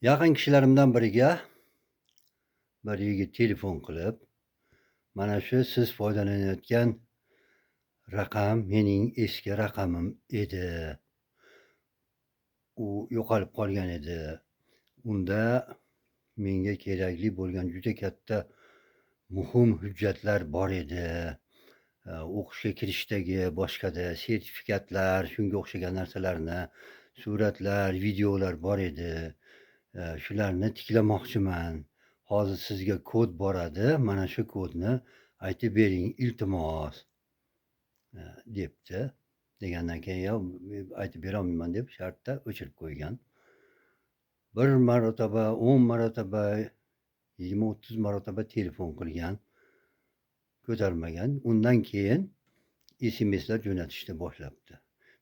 Yaqin kishilarimdan biriga bir yigit telefon qilib, mana shu siz foydalanayotgan raqam mening eski raqamim edi. U yo'qolib qolgan edi. Unda menga kerakli bo'lgan juda katta muhim hujjatlar bor edi. O'qishga kirishdagi, boshqada sertifikatlar, shunga o'xshagan narsalarni, suratlar, videolar bor edi. Shularni tiklamoqchiman. Hozir sizga kod boradi, mana shu kodni aytib bering, iltimos, debdi. Degandan keyin, yo'q, aytib berolmayman deb shartta o'chirib qo'ygan. Bir marotaba, 10 marotaba, 20-30 marotaba telefon qilgan, ko'tarmagan. Undan keyin SMSlar jo'natishni boshlabdi.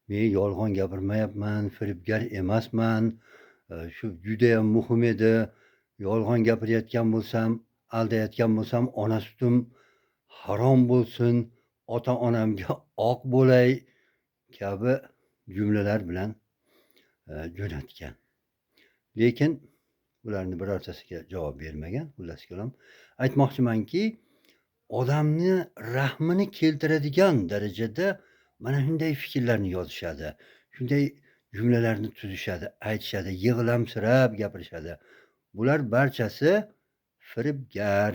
Men yolg'on gapirmayapman, firibgar emasman, shu judayam muhim edi. Yolg'on gapirayotgan bo'lsam, aldayotgan bo'lsam, ona sutim harom bo'lsin, ota-onamga oq bo'lay kabi jumlalar bilan jo'natgan. Lekin ularni birortasiga javob bermagan. Xullas kalom, aytmoqchimanki, odamni rahmini keltiradigan darajada mana shunday fikrlarni yozishadi. Shunday jumlalarni tuzishadi, aytishadi, yig'lamsirab gapirishadi. Bular barchasi firibgar.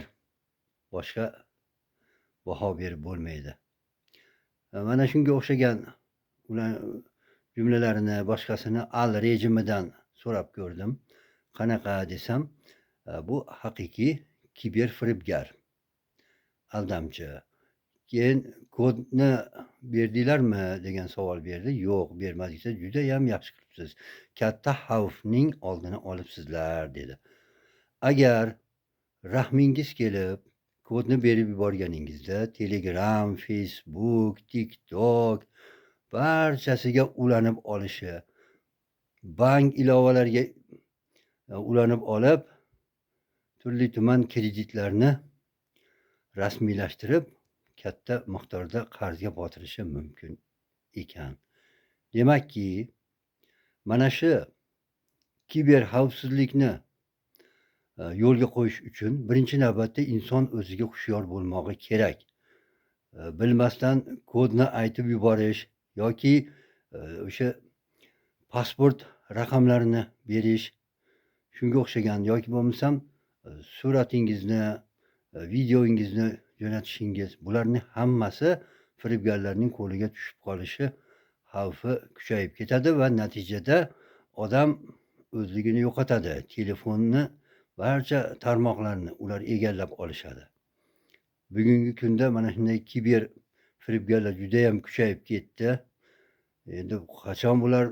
Boshqa baho berib bo'lmaydi. Mana shunga o'xshagan ular jumlalarini, boshqasini al rejimidan so'rab ko'rdim. Qanaqa desam, bu haqiqiy kiber firibgar, aldamchi. Keyin kodni berdinglarmi degan savol berdi. Yo'q, bermadik desa, judayam yaxshi qilibsiz. Katta xavfning oldini olibsizlar, dedi. Agar rahmingiz kelib kodni berib yuborganingizda Telegram, Facebook, TikTok barchasiga ulanib olishi, bank ilovalariga ulanib olib, turli tuman kreditlarni rasmiylashtirib, katta miqdorda qarzga botirishi mumkin ekan. Demakki, mana shu kiber xavfsizlikni yo'lga qo'yish uchun birinchi navbatda inson o'ziga hushyor bo'lmog'i kerak. Bilmasdan kodni aytib yuborish yoki o'sha pasport raqamlarini berish, shunga o'xshagan yoki bo'lmasam suratingizni, videongizni jo'natishingiz, bularning hammasi firibgarlarning qo'liga tushib qolishi xavfi kuchayib ketadi va natijada odam o'zligini yo'qotadi. Telefonni, barcha tarmoqlarni ular egallab olishadi. Bugungi kunda mana shunday kiber firibgarlar judayam kuchayib ketdi. Endi qachon bular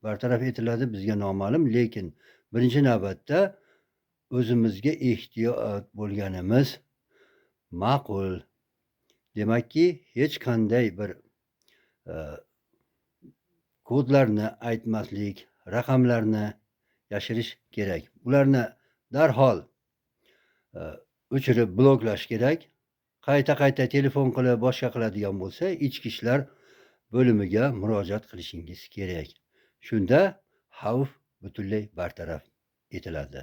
bartaraf etiladi, bizga noma'lum, lekin birinchi navbatda o'zimizga ehtiyot bo'lganimiz ma'qul. Demakki, hech qanday bir kodlarni aytmaslik, raqamlarni yashirish kerak. Ularni darhol o'chirib bloklash kerak. Qayta-qayta telefon qilib boshqa qiladigan bo'lsa, ichki ishlar bo'limiga murojaat qilishingiz kerak. Shunda xavf butunlay bartaraf etiladi.